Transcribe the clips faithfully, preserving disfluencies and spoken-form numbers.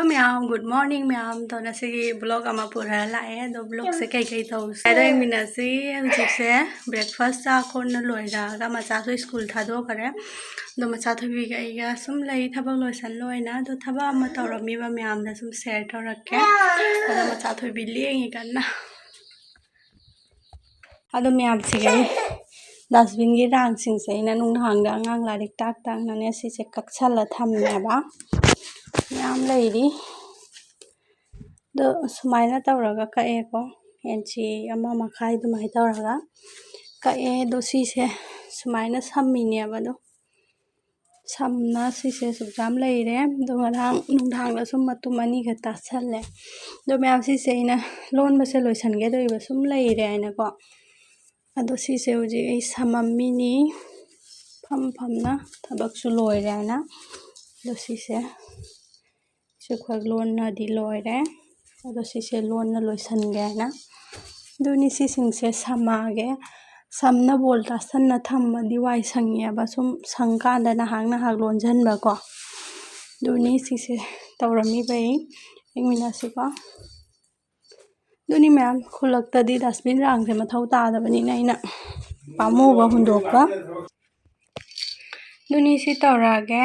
ꯃꯌꯥꯝ, good morning ꯃꯌꯥꯝ꯫ ꯑꯗꯣ ꯉꯁꯤꯒꯤ vlog ꯑꯃ ꯄꯨꯔꯒ ꯂꯥꯛꯑꯦ꯫ ꯑꯗꯣ vlogꯁꯦ ꯀꯩꯀꯩ ꯇꯧꯁꯦ ꯍꯥꯏꯗꯣ ꯌꯦꯡꯃꯤꯟꯅꯁꯤ꯫ ꯍꯧꯖꯤꯛꯁꯦ breakfast ꯆꯥ ꯈꯣꯠꯅ ꯂꯣꯏꯔꯒ ꯃꯆꯥꯁꯨ school ꯊꯥꯗꯣꯛꯈ꯭ꯔꯦ꯫ ꯑꯗꯣ ꯃꯆꯥ ꯊꯣꯏꯕꯤꯒ ꯑꯩꯒ ꯁꯨꯝ ꯂꯩ, ꯊꯕꯛ ꯂꯣꯏꯁꯟ ꯂꯣꯏꯅ꯫ ꯑꯗꯣ ꯊꯕꯛ ꯑꯃ ꯇꯧꯔꯝꯃꯤꯕ ꯃꯌꯥꯝꯗ ꯁꯨꯝ share ꯇꯧꯔꯛꯀꯦ꯫ ꯑꯗꯣ ꯃꯆꯥ ꯊꯣꯏꯕꯤ ꯂꯦꯡꯉꯤ ꯀꯟꯅ꯫ ꯑꯗꯣ ꯃꯌꯥꯝꯁꯤꯒꯤ dustbinꯒꯤ ꯔꯥꯡꯁꯤꯡꯁꯦ ꯑꯩꯅ ꯅꯨꯡꯗꯥꯡꯗ ꯑꯉꯥꯡ ꯂꯥꯏꯔꯤꯛ ꯇꯥꯛ ꯇꯥꯛꯅꯅꯦ ꯁꯤꯁꯦ ꯀꯛꯁꯜꯂ ꯊꯝꯃꯦꯕ꯫ ꯃꯌꯥꯝ ꯂꯩꯔꯤ꯫ ꯑꯗꯣ ꯁꯨꯃꯥꯏꯅ ꯇꯧꯔꯒ ꯀꯛꯑꯦꯀꯣ꯫ ꯏꯟꯆꯤ ꯑꯃ ꯃꯈꯥꯏ ꯑꯗꯨꯃꯥꯏꯅ ꯇꯧꯔꯒ ꯀꯛꯑꯦ꯫ ꯑꯗꯣ ꯁꯤꯁꯦ ꯁꯨꯃꯥꯏꯅ ꯁꯝꯃꯤꯅꯦꯕ꯫ ꯑꯗꯣ ꯁꯝꯅ ꯁꯤꯁꯦ ꯑꯁꯨꯛ ꯌꯥꯝ ꯂꯩꯔꯦ꯫ ꯑꯗꯣ ꯉꯔꯥꯡ ꯅꯨꯡꯗꯥꯡꯗ ꯁꯨꯝ ꯃꯇꯨꯝ ꯑꯅꯤꯒ ꯇꯥꯁꯜꯂꯦ꯫ ꯑꯗꯣ ꯃꯌꯥꯝ ꯁꯤꯁꯦ ꯑꯩꯅ ꯂꯣꯟꯕꯁꯦ ꯂꯣꯏꯁꯟꯒꯦ ꯇꯧꯔꯤꯕ ꯁꯨꯝ ꯂꯩꯔꯦ ꯍꯥꯏꯅꯀꯣ꯫ ꯑꯗꯣ ꯁꯤꯁꯦ ꯍꯧꯖꯤꯛ ꯑꯩ ꯁꯝꯃꯝꯃꯤꯅꯤ ꯐꯝ ꯐꯝꯅ, ꯊꯕꯛꯁꯨ ꯂꯣꯏꯔꯦ ꯍꯥꯏꯅ꯫ ꯑꯗꯣ ꯁꯤꯁꯦ ꯁꯤ ꯑꯩꯈꯣꯏ ꯂꯣꯟꯅꯗꯤ ꯂꯣꯏꯔꯦ꯫ ꯑꯗꯣ ꯁꯤꯁꯦ ꯂꯣꯟꯅ ꯂꯣꯏꯁꯟꯒꯦ ꯍꯥꯏꯅ꯫ ꯑꯗꯨꯅꯤ ꯁꯤꯁꯤꯡꯁꯦ ꯁꯝꯃꯛꯑꯒꯦ꯫ ꯁꯝꯅ ꯕꯣꯜ ꯇꯥꯁꯟꯅ ꯊꯝꯃꯗꯤ ꯋꯥꯏ ꯁꯪꯉꯦꯕ, ꯁꯨꯝ ꯁꯪꯀꯥꯟꯗ ꯅꯍꯥꯛ ꯅꯍꯥꯛ ꯂꯣꯟꯁꯤꯟꯕꯀꯣ꯫ ꯑꯗꯨꯅꯤ ꯁꯤꯁꯦ ꯇꯧꯔꯝꯃꯤꯕꯩ ꯌꯦꯡꯃꯤꯟꯅꯁꯤꯀꯣ꯫ ꯑꯗꯨꯅꯤ ꯃꯌꯥꯝ, ꯈꯨꯜꯂꯛꯇꯗꯤ dustbin ꯔꯥꯡꯁꯦ ꯃꯊꯧ ꯇꯥꯗꯕꯅꯤꯅ ꯑꯩꯅ ꯄꯥꯝꯃꯨꯕ ꯍꯨꯟꯗꯣꯛꯄ꯫ ꯑꯗꯨꯅꯤ ꯁꯤ ꯇꯧꯔꯛꯑꯒꯦ꯫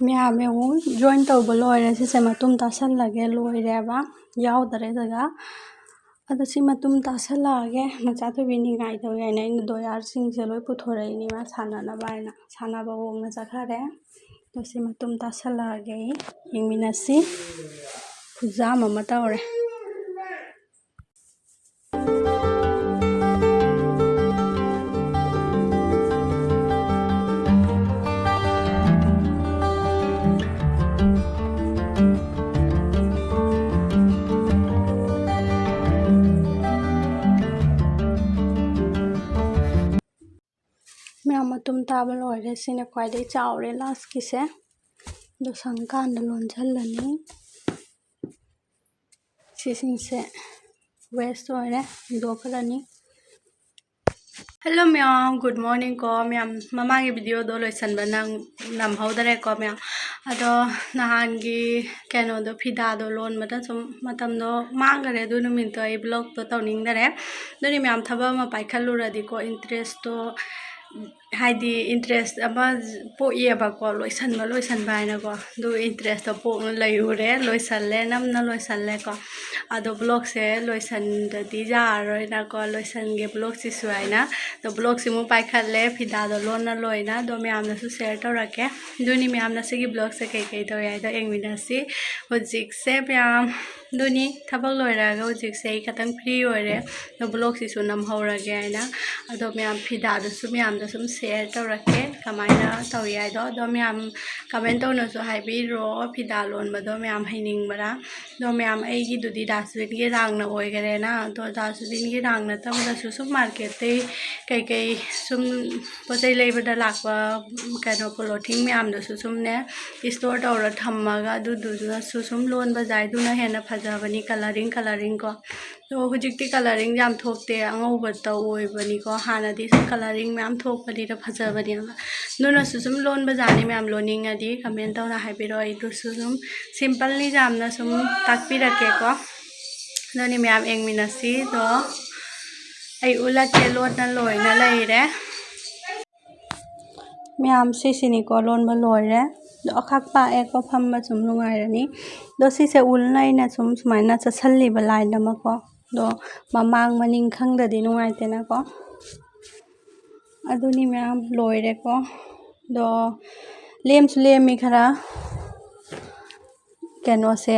ꯃꯌꯥꯝ ꯌꯦꯡꯉꯨ, join ꯇꯧꯕ ꯂꯣꯏꯔꯦ꯫ ꯁꯤꯁꯦ ꯃꯇꯨꯝ ꯇꯥꯁꯜꯂꯒꯦ, ꯂꯣꯏꯔꯦꯕ, ꯌꯥꯎꯗꯔꯦ ꯖꯒꯥ꯫ ꯑꯗꯣ ꯁꯤ ꯃꯇꯨꯝ ꯇꯥꯁꯜꯂꯛꯑꯒꯦ꯫ ꯃꯆꯥ ꯊꯣꯏꯕꯤ ꯅꯤꯡꯉꯥꯏ ꯇꯧꯋꯦ ꯍꯥꯏꯅ ꯑꯩꯅ ꯗꯣꯌꯥꯔꯁꯤꯡꯁꯦ ꯂꯣꯏ ꯄꯨꯊꯣꯔꯛꯏꯅꯤ, ꯃꯥ ꯁꯥꯟꯅꯅꯕ ꯍꯥꯏꯅ꯫ ꯁꯥꯟꯅꯕ ꯑꯣꯡꯅ ꯆꯠꯈꯔꯦ꯫ ꯑꯗꯣ ꯁꯤ ꯃꯇꯨꯝ ꯇꯥꯁꯜꯂꯛꯑꯒꯦ ꯑꯩ꯫ ꯌꯦꯡꯃꯤꯟꯅꯁꯤ꯫ ꯈꯨꯖꯥꯝ ꯑꯃ ꯇꯧꯔꯦ꯫ ꯃꯌꯥꯝ ꯃꯇꯨꯝ ꯇꯥꯕ ꯂꯣꯏꯔꯦ꯫ ꯁꯤꯅ ꯈ꯭ꯋꯥꯏꯗꯒꯤ ꯆꯥꯎꯔꯦ lastꯀꯤꯁꯦ꯫ ꯑꯗꯨ ꯁꯪꯀꯥꯟꯗ ꯂꯣꯟꯁꯤꯜꯂꯅꯤ꯫ ꯁꯤꯁꯤꯡꯁꯦ waste ꯑꯣꯏꯔꯦ, ꯍꯨꯟꯗꯣꯛꯈ꯭ꯔꯅꯤ꯫ Hello ꯃꯌꯥꯝ, good morning ꯀꯣ ꯃꯌꯥꯝ꯫ ꯃꯃꯥꯡꯒꯤ video ꯗꯣ ꯂꯣꯏꯁꯟꯕ ꯅꯪ ꯅꯝꯍꯧꯗꯔꯦꯀꯣ ꯃꯌꯥꯝ꯫ ꯑꯗꯣ ꯅꯍꯥꯟꯒꯤ ꯀꯩꯅꯣꯗꯣ, ꯐꯤꯗꯥꯗꯣ ꯂꯣꯟꯕꯗ ꯁꯨꯝ ꯃꯇꯝꯗꯣ ꯃꯥꯡꯈꯔꯦ꯫ ꯑꯗꯨ ꯅꯨꯃꯤꯠꯇꯣ ꯑꯩ vlog ꯇꯣ ꯇꯧꯅꯤꯡꯗꯔꯦ꯫ ꯑꯗꯨꯅꯤ ꯃꯌꯥꯝ, ꯊꯕꯛ ꯑꯃ ꯄꯥꯏꯈꯠꯂꯨꯔꯗꯤꯀꯣ interest ꯇꯣ, ꯍꯥꯏꯗꯤ interest ꯑꯃ ꯄꯣꯛꯏꯕꯀꯣ, ꯂꯣꯏꯁꯟꯕ ꯂꯣꯏꯁꯟꯕ ꯍꯥꯏꯅꯀꯣ꯫ ꯑꯗꯨ interest ꯇꯣ ꯄꯣꯛꯅ ꯂꯩꯔꯨꯔꯦ, ꯂꯣꯏꯁꯜꯂꯦ, ꯅꯝꯅ ꯂꯣꯏꯁꯜꯂꯦꯀꯣ꯫ ꯑꯗꯣ vlog ꯁꯦ ꯂꯣꯏꯁꯟꯗꯗꯤ ꯌꯥꯔꯔꯣꯏꯅꯀꯣ, ꯂꯣꯏꯁꯟꯒꯦ vlog ꯁꯤꯁꯨ ꯍꯥꯏꯅ꯫ ꯑꯗꯣ vlog ꯁꯤꯃꯨꯛ ꯄꯥꯏꯈꯠꯂꯦ, ꯐꯤꯗꯥꯗꯣ ꯂꯣꯟꯅ ꯂꯣꯏꯅ꯫ ꯑꯗꯣ ꯃꯌꯥꯝꯅꯁꯨ share ꯇꯧꯔꯛꯀꯦ꯫ ꯑꯗꯨꯅꯤ ꯃꯌꯥꯝ, ꯉꯁꯤꯒꯤ vlog ꯁꯦ ꯀꯩꯀꯩ ꯇꯧꯏ ꯍꯥꯏꯗꯣ ꯌꯦꯡꯃꯤꯟꯅꯁꯤ꯫ ꯍꯧꯖꯤꯛꯁꯦ ꯃꯌꯥꯝ, ꯑꯗꯨꯅꯤ ꯊꯕꯛ ꯂꯣꯏꯔꯒ ꯍꯧꯖꯤꯛꯁꯦ ꯑꯩ ꯈꯇꯪ free ꯑꯣꯏꯔꯦ꯫ ꯑꯗꯣ vlog ꯁꯤꯁꯨ ꯅꯝꯍꯧꯔꯒꯦ ꯍꯥꯏꯅ꯫ ꯑꯗꯣ ꯃꯌꯥꯝ, ꯐꯤꯗꯥꯗꯨꯁꯨ ꯃꯌꯥꯝꯗ ꯁꯨꯝ share ꯇꯧꯔꯛꯀꯦ ꯀꯃꯥꯏꯅ ꯇꯧꯏ ꯍꯥꯏꯗꯣ꯫ ꯑꯗꯣ ꯃꯌꯥꯝ comment ꯇꯧꯅꯁꯨ ꯍꯥꯏꯕꯤꯔꯣ, ꯐꯤꯗꯥ ꯂꯣꯟꯕꯗꯣ ꯃꯌꯥꯝ ꯍꯩꯅꯤꯡꯕ꯭ꯔꯥ꯫ ꯑꯗꯣ ꯃꯌꯥꯝ, ꯑꯩꯒꯤꯗꯨꯗꯤ ꯗꯥꯁꯕꯤꯟꯒꯤ ꯔꯥꯡꯅ ꯑꯣꯏꯈꯔꯦꯅ꯫ ꯑꯗꯣ ꯗꯥꯁꯕꯤꯟꯒꯤ ꯔꯥꯡ ꯅꯠꯇꯕꯗꯁꯨ ꯁꯨꯝ market ꯇꯩ ꯀꯩꯀꯩ ꯁꯨꯝ ꯄꯣꯠ ꯆꯩ ꯂꯩꯕꯗ ꯂꯥꯛꯄ ꯀꯩꯅꯣ polythene ꯃꯌꯥꯝꯗꯨꯁꯨ ꯁꯨꯝꯅꯦ store ꯇꯧꯔ ꯊꯝꯃꯒ ꯑꯗꯨꯗꯨꯅꯁꯨ ꯁꯨꯝ ꯂꯣꯟꯕ ꯌꯥꯏ꯫ ꯑꯗꯨꯅ ꯍꯦꯟꯅ ꯐꯖꯕꯅꯤ, colouring colouring ꯀꯣ꯫ ꯑꯗꯣ ꯍꯧꯖꯤꯛꯇꯤ colouring ꯌꯥꯝ ꯊꯣꯛꯇꯦ, ꯑꯉꯧꯕꯇ ꯑꯣꯏꯕꯅꯤꯀꯣ꯫ ꯍꯥꯟꯅꯗꯤ ꯁꯨꯝ colouring ꯃꯌꯥꯝ ꯊꯣꯛꯄꯅꯤꯅ ꯐꯖꯕꯅꯦꯕ꯫ ꯑꯗꯨꯅꯁꯨ ꯁꯨꯝ ꯂꯣꯟꯕ ꯌꯥꯅꯤ ꯃꯌꯥꯝ, ꯂꯣꯟꯅꯤꯡꯉꯗꯤ comment ꯇꯧꯅ ꯍꯥꯏꯕꯤꯔꯛꯑꯣ꯫ ꯑꯩꯗꯨꯁꯨ ꯁꯨꯝ simple ꯅꯤ, ꯌꯥꯝꯅ ꯁꯨꯝ ꯇꯥꯛꯄꯤꯔꯛꯀꯦꯀꯣ꯫ ꯑꯗꯨꯅꯤ ꯃꯌꯥꯝ ꯌꯦꯡꯃꯤꯟꯅꯁꯤ꯫ ꯑꯗꯣ ꯑꯩ ꯎꯠꯂꯛꯀꯦ, ꯂꯣꯟꯅ ꯂꯣꯏꯅ ꯂꯩꯔꯦ꯫ ꯃꯌꯥꯝ, ꯁꯤꯁꯤꯅꯤꯀꯣ, ꯂꯣꯟꯕ ꯂꯣꯏꯔꯦ꯫ ꯑꯗꯣ ꯑꯈꯥꯛ ꯄꯥꯛꯑꯦꯀꯣ, ꯐꯝꯕ ꯁꯨꯝ ꯅꯨꯡꯉꯥꯏꯔꯅꯤ꯫ ꯑꯗꯣ ꯁꯤꯁꯦ ꯎꯜꯅ ꯑꯩꯅ ꯁꯨꯝ ꯁꯨꯃꯥꯏꯅ ꯆꯠꯁꯜꯂꯤꯕ line ꯑꯃꯀꯣ꯫ ꯑꯗꯣ ꯃꯃꯥꯡ ꯃꯅꯤꯡ ꯈꯪꯗꯗꯤ ꯅꯨꯡꯉꯥꯏꯇꯦꯅꯀꯣ꯫ ꯑꯗꯨꯅꯤ ꯃꯌꯥꯝ, ꯂꯣꯏꯔꯦꯀꯣ꯫ ꯑꯗꯣ ꯂꯦꯝꯁꯨ ꯂꯦꯝꯃꯤ ꯈꯔ꯫ ꯀꯩꯅꯣꯁꯦ,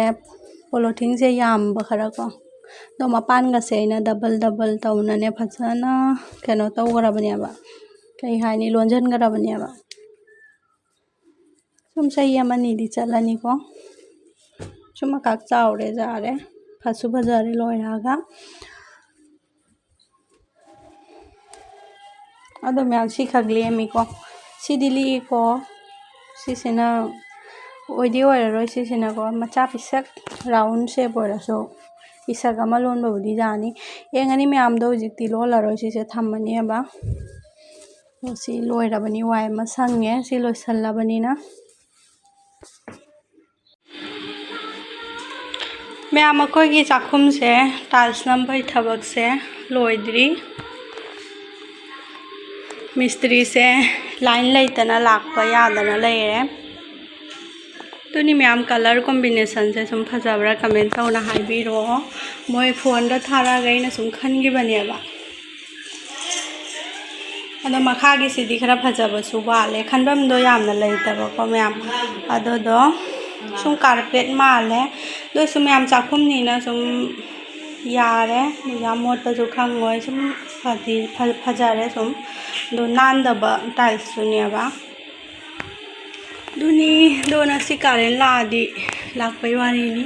polythene ꯁꯦ ꯌꯥꯝꯕ ꯈꯔ ꯀꯣ꯫ ꯑꯗꯣ ꯃꯄꯥꯟꯒꯁꯦ ꯑꯩꯅ double double ꯇꯧꯅꯅꯦ ꯐꯖꯅ ꯀꯩꯅꯣ ꯇꯧꯈ꯭ꯔꯕꯅꯦꯕ, ꯀꯩ ꯍꯥꯏꯅꯤ, ꯂꯣꯟꯁꯤꯟꯈ꯭ꯔꯕꯅꯦꯕ꯫ ꯁꯨꯝ ꯆꯍꯤ ꯑꯃꯅꯤꯗꯤ ꯆꯠꯂꯅꯤꯀꯣ꯫ ꯁꯨꯝ ꯑꯀꯥꯛ ꯆꯥꯎꯔꯦ, ꯌꯥꯔꯦ, ꯐꯁꯨ ꯐꯖꯔꯦ ꯂꯣꯏꯔꯛꯑꯒ꯫ ꯑꯗꯣ ꯃꯌꯥꯝ, ꯁꯤꯈꯛ ꯂꯦꯝꯃꯤꯀꯣ꯫ ꯁꯤꯗꯤ ꯂꯤꯛꯏꯀꯣ꯫ ꯁꯤꯁꯤꯅ ꯑꯣꯏꯗꯤ ꯑꯣꯏꯔꯔꯣꯏ꯫ ꯁꯤꯁꯤꯅꯀꯣ, ꯃꯆꯥ ꯄꯤꯁꯛ round shape ꯑꯣꯏꯔꯁꯨ ꯏꯁꯛ ꯑꯃ ꯂꯣꯟꯕꯕꯨꯗꯤ ꯌꯥꯅꯤ꯫ ꯌꯦꯡꯉꯅꯤ ꯃꯌꯥꯝꯗꯣ, ꯍꯧꯖꯤꯛꯇꯤ ꯂꯣꯜꯂꯔꯣꯏ, ꯁꯤꯁꯦ ꯊꯝꯃꯅꯦꯕ꯫ ꯑꯗꯣ ꯁꯤ ꯂꯣꯏꯔꯕꯅꯤ, ꯋꯥꯏ ꯑꯃ ꯁꯪꯉꯦ ꯁꯤ ꯂꯣꯏꯁꯜꯂꯕꯅꯤꯅ꯫ ꯃꯌꯥꯝ, ꯑꯩꯈꯣꯏꯒꯤ ꯆꯥꯛꯈꯨꯝꯁꯦ ꯇꯥꯏꯜꯁ ꯅꯝꯕꯒꯤ ꯊꯕꯛꯁꯦ ꯂꯣꯏꯗ꯭ꯔꯤ꯫ ꯃꯤꯁꯇ꯭ꯔꯤꯁꯦ ꯂꯥꯏꯟ ꯂꯩꯇꯅ ꯂꯥꯛꯄ ꯌꯥꯗꯅ ꯂꯩꯔꯦ꯫ ꯑꯗꯨꯅꯤ ꯃꯌꯥꯝ, ꯀꯂꯔ ꯀꯣꯝꯕꯤꯅꯦꯁꯟꯁꯦ ꯁꯨꯝ ꯐꯖꯕ꯭ꯔꯥ ꯀꯃꯦꯟ ꯇꯧꯅ ꯍꯥꯏꯕꯤꯔꯛꯑꯣ꯫ ꯃꯣꯏ ꯐꯣꯟꯗ ꯊꯥꯔꯛꯑꯒ ꯑꯩꯅ ꯁꯨꯝ ꯈꯟꯈꯤꯕꯅꯦꯕ꯫ ꯑꯗꯣ ꯃꯈꯥꯒꯤꯁꯤꯗꯤ ꯈꯔ ꯐꯖꯕꯁꯨ ꯋꯥꯠꯂꯦ, ꯈꯟꯐꯝꯗꯣ ꯌꯥꯝꯅ ꯂꯩꯇꯕꯀꯣ ꯃꯌꯥꯝ꯫ ꯑꯗꯨꯗꯣ ꯁꯨꯝ ꯀꯥꯔꯄꯦꯠ ꯃꯥꯜꯂꯦ꯫ ꯑꯗꯨ ꯑꯣꯏꯔꯁꯨ ꯃꯌꯥꯝ ꯆꯥꯛꯈꯨꯝꯅꯤꯅ ꯁꯨꯝ ꯌꯥꯔꯦ, ꯌꯥꯝ ꯃꯣꯠꯄꯁꯨ ꯈꯪꯉꯣꯏ, ꯁꯨꯝ ꯐꯗꯤ ꯐ-, ꯐꯖꯔꯦ ꯁꯨꯝ꯫ ꯑꯗꯣ ꯅꯥꯟꯗꯕ ꯇꯥꯏꯜꯁꯇꯨꯅꯦꯕ꯫ ꯑꯗꯨꯅꯤ, ꯑꯗꯣ ꯉꯁꯤ ꯀꯥꯂꯦꯟ ꯂꯥꯛꯑꯗꯤ ꯂꯥꯛꯄꯩ ꯋꯥꯔꯤꯅꯤ꯫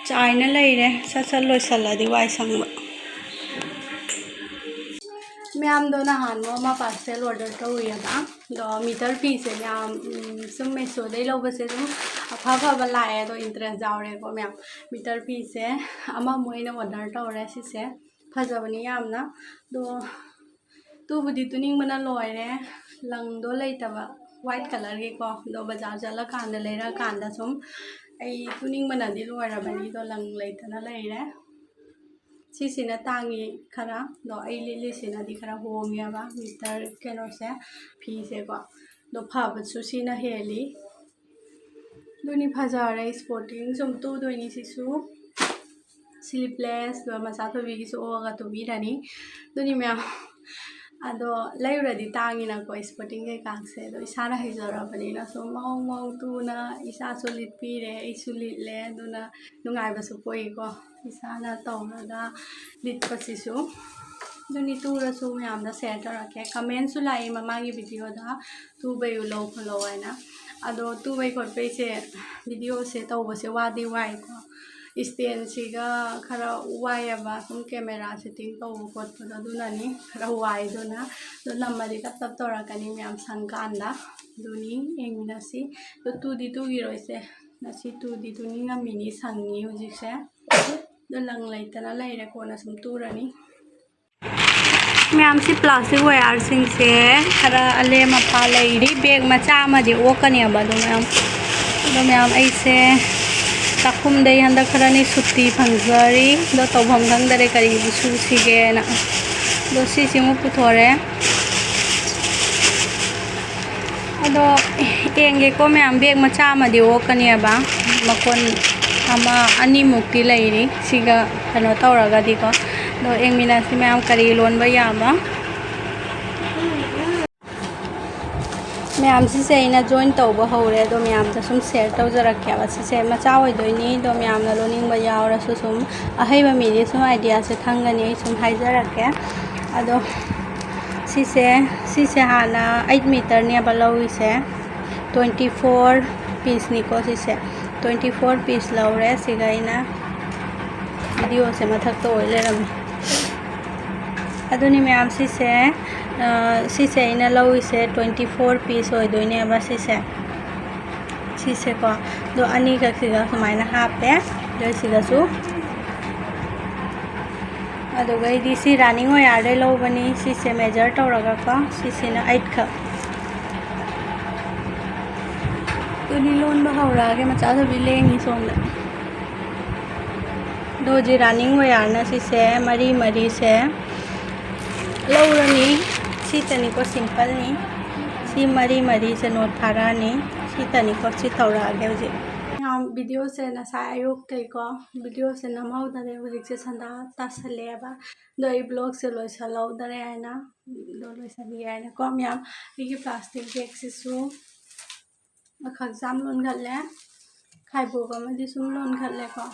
ꯆꯥꯏꯅ ꯂꯩꯔꯦ, ꯁꯠ ꯁꯠ ꯂꯣꯏꯁꯜꯂꯗꯤ ꯋꯥꯏ ꯁꯪꯕ꯫ ꯃꯌꯥꯝꯗꯣ ꯅꯍꯥꯟꯃꯨꯛ ꯑꯃ ꯄꯥꯔꯁꯦꯜ ꯑꯣꯔꯗꯔ ꯇꯧꯔꯤꯑꯕ, ꯑꯗꯣ ꯃꯤꯇꯔ ꯐꯤꯁꯦ ꯃꯌꯥꯝ, ꯎꯝ, ꯁꯨꯝ ꯃꯦꯁꯣꯗꯩ ꯂꯧꯕꯁꯦ ꯑꯗꯨꯝ ꯑꯐ ꯑꯐꯕ ꯂꯥꯛꯑꯦ, ꯑꯗꯣ ꯏꯟꯇꯔꯦꯁ ꯌꯥꯎꯔꯦꯀꯣ ꯃꯌꯥꯝ꯫ ꯃꯤꯇꯔ ꯐꯤꯁꯦ ꯑꯃꯃꯨꯛ ꯑꯩꯅ ꯑꯣꯔꯗꯔ ꯇꯧꯔꯦ, ꯁꯤꯁꯦ ꯐꯖꯕꯅꯤ ꯌꯥꯝꯅ꯫ ꯑꯗꯣ ꯇꯨꯕꯨꯗꯤ ꯇꯨꯅꯤꯡꯕꯅ ꯂꯣꯏꯔꯦ, ꯂꯪꯗꯣ ꯂꯩꯇꯕ, ꯋꯥꯏꯠ ꯀꯂꯔꯒꯤꯀꯣ꯫ ꯑꯗꯣ ꯕꯖꯥꯔ ꯆꯠꯂꯀꯥꯟꯗ ꯂꯩꯔꯛꯑꯀꯥꯟꯗ ꯁꯨꯝ ꯑꯩ ꯇꯨꯅꯤꯡꯕꯅꯗꯤ ꯂꯣꯏꯔꯕꯅꯤ, ꯑꯗꯣ ꯂꯪ ꯂꯩꯇꯅ ꯂꯩꯔꯦ꯫ ꯁꯤꯁꯤꯅ ꯇꯥꯡꯉꯤ ꯈꯔ, ꯑꯗꯣ ꯑꯩ ꯂꯤꯠꯂꯤꯁꯤꯅꯗꯤ ꯈꯔ ꯍꯣꯡꯉꯦꯕ, ꯃꯤꯇꯔ ꯀꯩꯅꯣꯁꯦ, ꯐꯤꯁꯦꯀꯣ꯫ ꯑꯗꯣ ꯐꯕꯁꯨ ꯁꯤꯅ ꯍꯦꯜꯂꯤ꯫ ꯑꯗꯨꯅꯤ ꯐꯖꯔꯦ, ꯏꯁꯄꯣꯔꯇꯤꯡ ꯁꯨꯝ ꯇꯨꯗꯣꯏꯅꯤ ꯁꯤꯁꯨ꯫ ꯁ꯭ꯂꯤꯞꯂꯦꯁ, ꯑꯗꯨꯒ ꯃꯆꯥ ꯊꯣꯏꯕꯤꯒꯤꯁꯨ ꯑꯣꯛꯑꯒ ꯇꯨꯕꯤꯔꯅꯤ꯫ ꯑꯗꯨꯅꯤ ꯃꯌꯥꯝ, ꯑꯗꯣ ꯂꯩꯔꯨꯔꯗꯤ ꯇꯥꯡꯉꯤꯅꯀꯣ ꯏꯁꯄꯣꯔꯇꯤꯡ ꯀꯩꯀꯥꯁꯦ, ꯑꯗꯣ ꯏꯁꯥꯅ ꯍꯩꯖꯔꯕꯅꯤꯅ ꯁꯨꯝ ꯃꯑꯣꯡ ꯃꯑꯣꯡ ꯇꯨꯅ ꯏꯁꯥꯁꯨ ꯂꯤꯠꯄꯤꯔꯦ, ꯑꯩꯁꯨ ꯂꯤꯠꯂꯦ, ꯑꯗꯨꯅ ꯅꯨꯡꯉꯥꯏꯕꯁꯨ ꯄꯣꯛꯏꯀꯣ ꯏꯁꯥꯅ ꯇꯧꯔꯒ ꯂꯤꯠꯄꯁꯤꯁꯨ꯫ ꯑꯗꯨꯅꯤ ꯇꯨꯔꯁꯨ ꯃꯌꯥꯝꯗ ꯁꯦꯌꯔ ꯇꯧꯔꯛꯀꯦ꯫ ꯀꯃꯦꯟꯁꯨ ꯂꯥꯛꯏ ꯃꯃꯥꯡꯒꯤ ꯚꯤꯗꯤꯑꯣꯗ, "ꯇꯨꯕꯩ ꯎꯠꯂꯧ ꯈꯣꯠꯂꯧ" ꯍꯥꯏꯅ꯫ ꯑꯗꯣ ꯇꯨꯕꯩ ꯈꯣꯠꯄꯩꯁꯦ ꯚꯤꯗꯤꯑꯣꯁꯦ ꯇꯧꯕꯁꯦ ꯋꯥꯗꯤ ꯋꯥꯏꯀꯣ꯫ ꯏꯁꯇꯦꯟꯁꯤꯒ ꯈꯔ ꯋꯥꯏꯑꯦꯕ, ꯁꯨꯝ ꯀꯦꯃꯦꯔꯥ ꯁꯦꯠꯇꯤꯡ ꯇꯧꯕ ꯈꯣꯠꯄꯗꯣ, ꯑꯗꯨꯅꯅꯤ ꯈꯔ ꯋꯥꯏ꯫ ꯑꯗꯨꯅ ꯑꯗꯣ ꯅꯝꯃꯗꯤ ꯇꯞ ꯇꯞ ꯇꯧꯔꯛꯀꯅꯤ ꯃꯌꯥꯝ ꯁꯪꯀꯥꯟꯗ꯫ ꯑꯗꯨꯅꯤ ꯌꯦꯡꯃꯤꯟꯅꯁꯤ꯫ ꯑꯗꯣ ꯇꯨꯗꯤ ꯇꯨꯈꯤꯔꯣꯏꯁꯦ, ꯉꯁꯤ ꯇꯨꯗꯤ ꯇꯨꯅꯤꯡꯉꯝꯃꯤꯅꯤ, ꯁꯪꯉꯤ ꯍꯧꯖꯤꯛꯁꯦ꯫ ꯑꯗꯨ ꯂꯪ ꯂꯩꯇꯅ ꯂꯩꯔꯦ, ꯀꯣꯟꯅ ꯁꯨꯝ ꯇꯨꯔꯅꯤ꯫ ꯃꯌꯥꯝꯁꯤ ꯄ꯭ꯂꯥꯁꯇꯤꯛ ꯋꯦꯌꯥꯔꯁꯤꯡꯁꯦ ꯈꯔ ꯑꯂꯦꯝ ꯑꯄꯥ ꯂꯩꯔꯤ꯫ ꯕꯦꯒ ꯃꯆꯥ ꯑꯃꯗꯤ ꯑꯣꯛꯀꯅꯦꯕ꯫ ꯑꯗꯣ ꯃꯌꯥꯝ ꯑꯗꯣ ꯃꯌꯥꯝ ꯑꯩꯁꯦ ꯆꯥꯛꯈꯨꯝꯗꯩ ꯍꯟꯗꯛ ꯈꯔꯅꯤ ꯁꯨꯇꯤ ꯐꯪꯖꯔꯤ꯫ ꯑꯗꯣ ꯇꯧꯐꯝ ꯈꯪꯗꯔꯦ, ꯀꯔꯤꯕꯨ ꯁꯨꯁꯤꯒꯦꯅ꯫ ꯑꯗꯣ ꯁꯤꯁꯤꯃꯨꯛ ꯄꯨꯊꯣꯔꯦ꯫ ꯑꯗꯣ ꯌꯦꯡꯒꯦꯀꯣ ꯃꯌꯥꯝ, ꯕꯦꯒ ꯃꯆꯥ ꯑꯃꯗꯤ ꯑꯣꯛꯀꯅꯦꯕ꯫ ꯃꯀꯣꯟ ꯑꯃ ꯑꯅꯤꯃꯨꯛꯇꯤ ꯂꯩꯔꯤ ꯁꯤꯒ ꯀꯩꯅꯣ ꯇꯧꯔꯒꯗꯤꯀꯣ꯫ ꯑꯗꯣ ꯌꯦꯡꯃꯤꯟꯅꯁꯤ ꯃꯌꯥꯝ ꯀꯔꯤ ꯂꯣꯟꯕ ꯌꯥꯕ꯫ ꯃꯌꯥꯝ ꯁꯤꯁꯦ ꯑꯩꯅ ꯖꯣꯏꯟ ꯇꯧꯕ ꯍꯧꯔꯦ꯫ ꯑꯗꯣ ꯃꯌꯥꯝꯗ ꯁꯨꯝ ꯁꯤꯌꯔ ꯇꯧꯖꯔꯛꯀꯦꯕ꯫ ꯁꯤꯁꯦ ꯃꯆꯥ ꯑꯣꯏꯗꯣꯏꯅꯤ꯫ ꯑꯗꯣ ꯃꯌꯥꯝꯅ ꯂꯣꯟꯅꯤꯡꯕ ꯌꯥꯎꯔꯁꯨ ꯁꯨꯝ ꯑꯍꯩꯕ ꯃꯤꯗꯤ ꯁꯨꯝ ꯑꯥꯏꯗꯤꯌꯥꯁꯦ ꯈꯪꯒꯅꯤ꯫ ꯑꯩ ꯁꯨꯝ ꯍꯥꯏꯖꯔꯛꯀꯦ꯫ ꯑꯗꯣ ꯁꯤꯁꯦ ꯁꯤꯁꯦ ꯍꯥꯟꯅ ꯑꯩꯠ ꯃꯤꯇꯔꯅꯦꯕ ꯂꯧꯔꯤꯁꯦ꯫ ꯇ꯭ꯋꯦꯟꯇꯤ ꯐꯣꯔ ꯄꯤꯁꯅꯤꯀꯣ ꯁꯤꯁꯦ꯫ ꯇ꯭ꯋꯦꯟꯇꯤ ꯐꯣꯔ ꯄꯤꯁ ꯂꯧꯔꯦ꯫ ꯁꯤꯒ ꯑꯩꯅ ꯚꯤꯗꯤꯑꯣꯁꯦ ꯃꯊꯛꯇ ꯑꯣꯏ ꯂꯩꯔꯝꯃꯦ꯫ ꯑꯗꯨꯅꯤ ꯃꯌꯥꯝ, ꯁꯤꯁꯦ ꯁꯤꯁꯦ ꯑꯩꯅ ꯂꯧꯔꯤꯁꯦ ꯇ꯭ꯋꯦꯟꯇꯤ ꯐꯣꯔ ꯄꯤꯁ ꯑꯣꯏꯗꯣꯏꯅꯦꯕ ꯁꯤꯁꯦ꯫ ꯁꯤꯁꯦꯀꯣ꯫ ꯑꯗꯣ ꯑꯅꯤꯈꯛꯁꯤꯒ ꯁꯨꯃꯥꯏꯅ ꯍꯥꯞꯄꯦ꯫ ꯑꯗꯨꯒ ꯁꯤꯗꯁꯨ ꯑꯗꯨꯒꯩꯗꯤ ꯁꯤ ꯔꯥꯅꯤꯡ ꯋꯦꯌꯥꯔꯗꯩ ꯂꯧꯕꯅꯤ꯫ ꯁꯤꯁꯦ ꯃꯦꯖꯔ ꯇꯧꯔꯒꯀꯣ꯫ ꯁꯤꯁꯤꯅ ꯑꯩꯠꯈꯛ꯫ ꯑꯗꯨꯗꯤ ꯂꯣꯟꯕ ꯍꯧꯔꯛꯑꯒꯦ꯫ ꯃꯆꯥꯗꯨꯗꯤ ꯂꯦꯡꯉꯤ ꯁꯣꯝꯗ꯫ ꯑꯗꯣ ꯍꯧꯖꯤꯛ ꯔꯥꯅꯤꯡ ꯋꯦꯌꯥꯔꯅ ꯁꯤꯁꯦ ꯃꯔꯤ ꯃꯔꯤꯁꯦ ꯂꯧꯔꯅꯤ꯫ ꯁꯤꯇꯅꯤꯀꯣ, ꯁꯤꯝꯄꯜꯅꯤ꯫ ꯁꯤ ꯃꯔꯤ ꯃꯔꯤꯁꯦ ꯅꯣꯠ ꯐꯥꯔꯛꯑꯅꯤ꯫ ꯁꯤꯇꯅꯤꯀꯣ, ꯁꯤ ꯇꯧꯔꯛꯑꯒꯦ ꯍꯧꯖꯤꯛ꯫ ꯃꯌꯥꯝ, ꯚꯤꯗꯤꯑꯣꯁꯦ ꯉꯁꯥꯏ ꯑꯌꯨꯛꯇꯩꯀꯣ ꯚꯤꯗꯤꯑꯣꯁꯦ ꯅꯝꯍꯧꯗꯔꯦ꯫ ꯍꯧꯖꯤꯛꯁꯦ ꯁꯟꯗꯥ ꯇꯥꯁꯜꯂꯛꯑꯦꯕ꯫ ꯑꯗꯣ ꯑꯩ ꯕ꯭ꯂꯣꯒꯁꯦ ꯂꯣꯏꯁꯜꯍꯧꯗꯔꯦ ꯍꯥꯏꯅ ꯑꯗꯣ ꯂꯣꯏꯁꯟꯒꯦ ꯍꯥꯏꯅꯀꯣ ꯃꯌꯥꯝ꯫ ꯑꯩꯒꯤ ꯄ꯭ꯂꯥꯁꯇꯤꯛ ꯕꯦꯒꯁꯤꯁꯨ ꯈꯛꯆꯥꯝ ꯂꯣꯟꯈꯠꯂꯦ꯫ ꯈꯥꯏꯕꯣꯛ ꯑꯃꯗꯤ ꯁꯨꯝ ꯂꯣꯟꯈꯠꯂꯦꯀꯣ꯫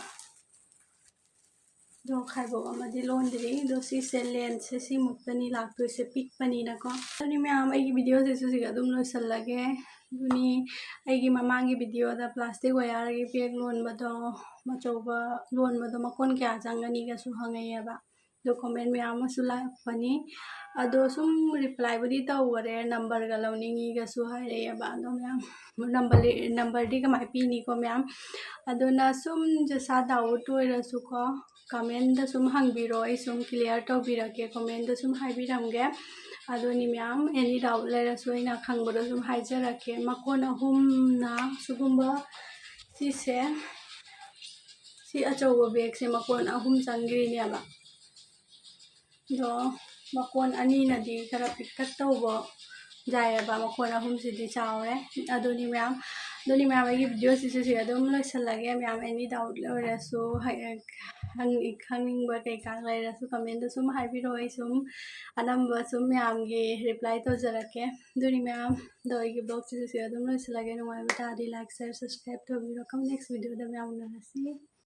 ꯑꯗꯣ ꯈꯥꯏꯕꯣꯛ ꯑꯃꯗꯤ ꯂꯣꯟꯗ꯭ꯔꯤ꯫ ꯑꯗꯣ ꯁꯤꯁꯦ ꯂꯦꯟꯁꯁꯦ ꯁꯤꯃꯨꯛꯇꯅꯤ ꯂꯥꯛꯇꯣꯏꯁꯦ, ꯄꯤꯛꯄꯅꯤꯅꯀꯣ꯫ ꯑꯗꯨꯅꯤ ꯃꯌꯥꯝ, ꯑꯩꯒꯤ ꯚꯤꯗꯤꯑꯣꯁꯤꯁꯨ ꯁꯤꯒ ꯑꯗꯨꯝ ꯂꯣꯏꯁꯜꯂꯒꯦ꯫ ꯑꯗꯨꯅꯤ ꯑꯩꯒꯤ ꯃꯃꯥꯡꯒꯤ ꯚꯤꯗꯤꯑꯣꯗ ꯄ꯭ꯂꯥꯁꯇꯤꯛ ꯋꯦꯌꯥꯔꯒꯤ ꯕꯦꯒ ꯂꯣꯟꯕꯗꯣ, ꯑꯆꯧꯕ ꯂꯣꯟꯕꯗꯣ ꯃꯀꯣꯟ ꯀꯌꯥ ꯆꯪꯒꯅꯤꯒꯁꯨ ꯍꯪꯉꯛꯑꯦꯕ꯫ ꯑꯗꯣ ꯀꯣꯃꯦꯟ ꯃꯌꯥꯝ ꯑꯃꯁꯨ ꯂꯥꯛꯄꯅꯤ꯫ ꯑꯗꯣ ꯁꯨꯝ ꯔꯤꯄ꯭ꯂꯥꯏꯕꯨꯗꯤ ꯇꯧꯈꯔꯦ, ꯅꯝꯕꯔꯒ ꯂꯧꯅꯤꯡꯉꯤꯒꯁꯨ ꯍꯥꯏꯔꯛꯑꯦꯕ꯫ ꯑꯗꯣ ꯃꯌꯥꯝ, ꯅꯝꯕꯔ ꯂꯩ-, ꯅꯝꯕꯔꯗꯤ ꯀꯃꯥꯏꯅ ꯄꯤꯅꯤꯀꯣ ꯃꯌꯥꯝ? ꯑꯗꯨꯅ ꯁꯨꯝ ꯖꯁꯥ ꯗꯥꯎꯠ ꯑꯣꯏꯔꯁꯨꯀꯣ, ꯀꯃꯦꯟꯗ ꯁꯨꯝ ꯍꯪꯕꯤꯔꯣ, ꯑꯩ ꯁꯨꯝ ꯀ꯭ꯂꯤꯌꯥꯔ ꯇꯧꯕꯤꯔꯛꯀꯦ, ꯀꯃꯦꯟꯗ ꯁꯨꯝ ꯍꯥꯏꯕꯤꯔꯝꯒꯦ꯫ ꯑꯗꯨꯅꯤ ꯃꯌꯥꯝ, ꯑꯦꯅꯤ ꯗꯥꯎꯠ ꯂꯩꯔꯁꯨ ꯑꯩꯅ ꯈꯪꯕꯗꯣ ꯁꯨꯝ ꯍꯥꯏꯖꯔꯛꯀꯦ꯫ ꯃꯀꯣꯟ ꯑꯍꯨꯝꯅ ꯁꯤꯒꯨꯝꯕ, ꯁꯤꯁꯦ, ꯁꯤ ꯑꯆꯧꯕ ꯕꯦꯒꯁꯦ ꯃꯀꯣꯟ ꯑꯍꯨꯝ ꯆꯪꯈ꯭ꯔꯤꯅꯦꯕ꯫ ꯑꯗꯣ ꯃꯀꯣꯟ ꯑꯅꯤꯅꯗꯤ ꯈꯔ ꯄꯤꯛꯇꯛ ꯇꯧꯕ ꯌꯥꯏꯑꯕ, ꯃꯀꯣꯟ ꯑꯍꯨꯝꯁꯤꯗꯤ ꯆꯥꯎꯔꯦ꯫ ꯑꯗꯨꯅꯤ ꯃꯌꯥꯝ, ꯑꯗꯨꯅꯤ ꯃꯌꯥꯝ, ꯑꯩꯒꯤ ꯚꯤꯗꯤꯑꯣꯁꯤꯁꯨ ꯁꯤꯗ ꯑꯗꯨꯝ ꯂꯣꯏꯁꯤꯜꯂꯒꯦ꯫ ꯃꯌꯥꯝ ꯑꯦꯅꯤ ꯗꯥꯎꯠ ꯑꯣꯏꯔꯁꯨ, ꯍꯥꯏ-, ꯈꯪ-, ꯈꯪꯅꯤꯡꯕ ꯀꯩꯀꯥ ꯂꯩꯔꯁꯨ ꯀꯃꯦꯟꯗ ꯁꯨꯝ ꯍꯥꯏꯕꯤꯔꯛꯑꯣ, ꯑꯩ ꯁꯨꯝ ꯑꯅꯝꯕ ꯁꯨꯝ ꯃꯌꯥꯝꯒꯤ ꯔꯤꯄ꯭ꯂꯥꯏ ꯇꯧꯖꯔꯛꯀꯦ꯫ ꯑꯗꯨꯅꯤ ꯃꯌꯥꯝ, ꯑꯗꯣ ꯑꯩꯒꯤ ꯕ꯭ꯂꯣꯒꯁꯤꯁꯨ ꯁꯤꯗ ꯑꯗꯨꯝ ꯂꯣꯏꯁꯤꯜꯂꯒꯦ꯫ ꯅꯨꯡꯉꯥꯏꯕ ꯇꯥꯔꯗꯤ ꯂꯥꯏꯛ, ꯁꯤꯌꯔ, ꯁꯕꯁꯀ꯭ꯔꯥꯏꯕ ꯇꯧꯕꯤꯔꯣ꯫ ꯀꯝ ꯅꯦꯛꯁ ꯚꯤꯗꯤꯑꯣꯗ ꯃꯌꯥꯝ ꯎꯅꯔꯁꯤ꯫